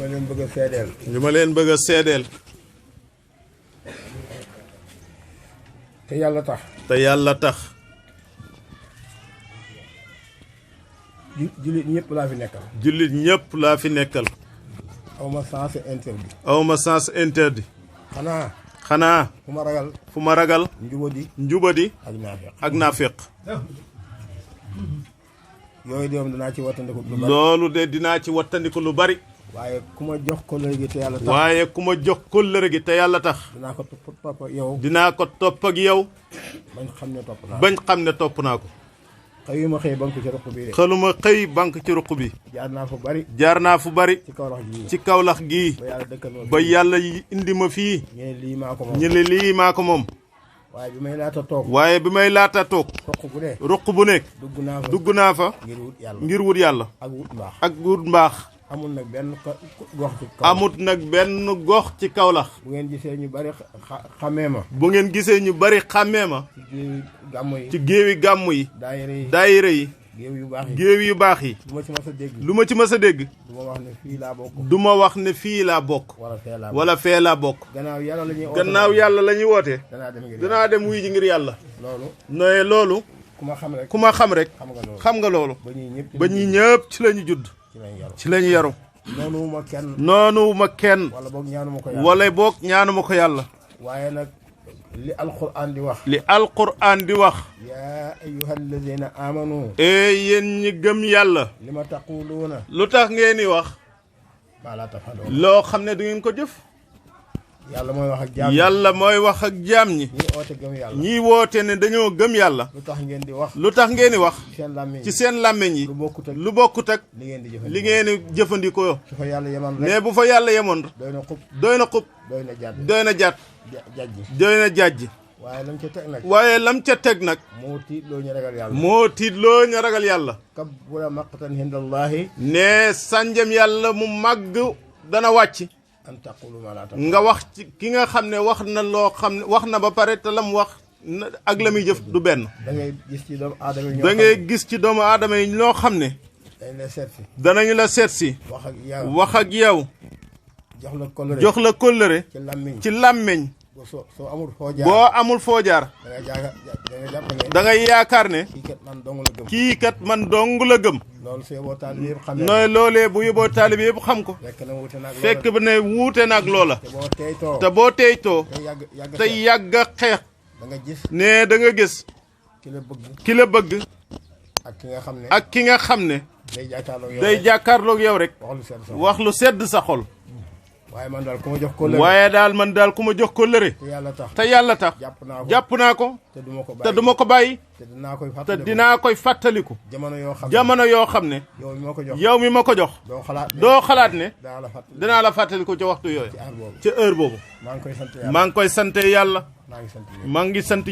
ma leen bëgg a seedeel. li ma leen bëgg a seedeel. te yàlla tax. te yàlla tax. jullit ñëpp laa fi nekkal. jullit ñëpp laa fi nekkal. aw ma sens interdit. aw ma sens interdit. xanaa. fu ma ragal. njubadi. ak naafeq. yooyu de moom dinaa ci wattandiku lu bari. loolu de dinaa ci wattandiku lu bari. waaye ku ma jox kóllëre gi te yàlla tax. waaye ku ma jox kóllëre gi te yàlla tax. dinaa ko topp ak yow. dinaa ko topp ak yow. bañ xam ne topp naa ko. bañ xam ne topp naa ko. xëyuma xëy banque ci ruq bi de. xëluma xëy banque ci ruq bi. jaar naa fu bari. jaar naa fu bari. ci Kaolack gii. ba yàlla indi ma fii. ñu ne lii maa ko moom. ñu ne lii maa ko moom. waaye bi may laata toog. waaye bi may laata toog. ruq bu nekk. dugg naa fa. ngir wut yàlla. ak wut mbaax. amul nag benn gox ci Kaolack. amut nag benn gox ci Kaolack. bu ngeen gisee ñu bari xàmmee ma. bu ngeen gisee ñu bari xàmmee ma. ci géewi gàmmu yi. ci géewi gàmmu yi. daayira yi. géew yu baax yi. lu ma ci mës a dégg. lu ma ci mës a dégg. du ma wax ne fii laa bokk. du ma wax ne fii laa bokk. wala fee laa bokk. gannaaw yàlla la ñuy woote. danaa dem wuy ji ngir yàlla. loolu. ku ma xam rek. xam nga loolu. ba ñi ñëpp ci la ñu judd. ci la ñu yaru. noonu ma kenn. wala boog ñaanuma ko yàlla. waaye nag li alquran di wax. li alquran di wax. yaa ayyuhal ladina amanu. yéen ñi gëm yàlla. li ma taquluuna. lu tax ngeen di wax. loo xam ne du ngeen ko jëf. yàlla mooy wax ak jaam ñi. yàlla mooy wax ak jaam ñi. ñii woote ne dañoo gëm yàlla. lu tax ngeen di wax. lu tax ngeen di wax. ci seen làmmiñ yi. lu bokkut ak. li ngeen di jëfandikoo. mais bu fa yàlla yemoon. doy na xub. doy na jàtt. doy na jàjj. waaye lam ca teg nag. moo tiitloo ñu ragal yàlla. moo tiitloo ñu ragal yàlla. kabura maqtan hindallahi. ne sànjam yàlla mu màgg dana wàcc. nga wax ci ki nga xam ne wax na loo xam ne wax na ba pare te lam wax ak la muy jëf du benn. da ngay gis ci doomu aadama yi. da ngay gis ci doomu aadama yi loo xam ne. danañu la seet si. wax ak yow. jox la kóllëre. ci làmmeñ. boo amul foo jaar. da ngay yaakaar ne. kii kat man dong la gëm. nooy loolee bu yóbboo taalibe yëpp xam ko. fekk ba ne wuute nag loola. te boo teytoo. te yàgg a xeex. ne da nga gis. ki la bëgg. ak ki nga xam ne. day jàkkaarloog yow rek. wax lu sedd sa xol. waaye man daal ku ma jox kóllëre. te yàlla tax. jàpp naa ko. te duma ko bàyyi. te dinaa koy fàttaliku. jamono yoo xam ne. yow mi ma ko jox. doo xalaat ne. dinaa la fàttaliku ca waxtu yooyu. ca heure boobu. maa ngi koy sant yàlla. maa ngi sant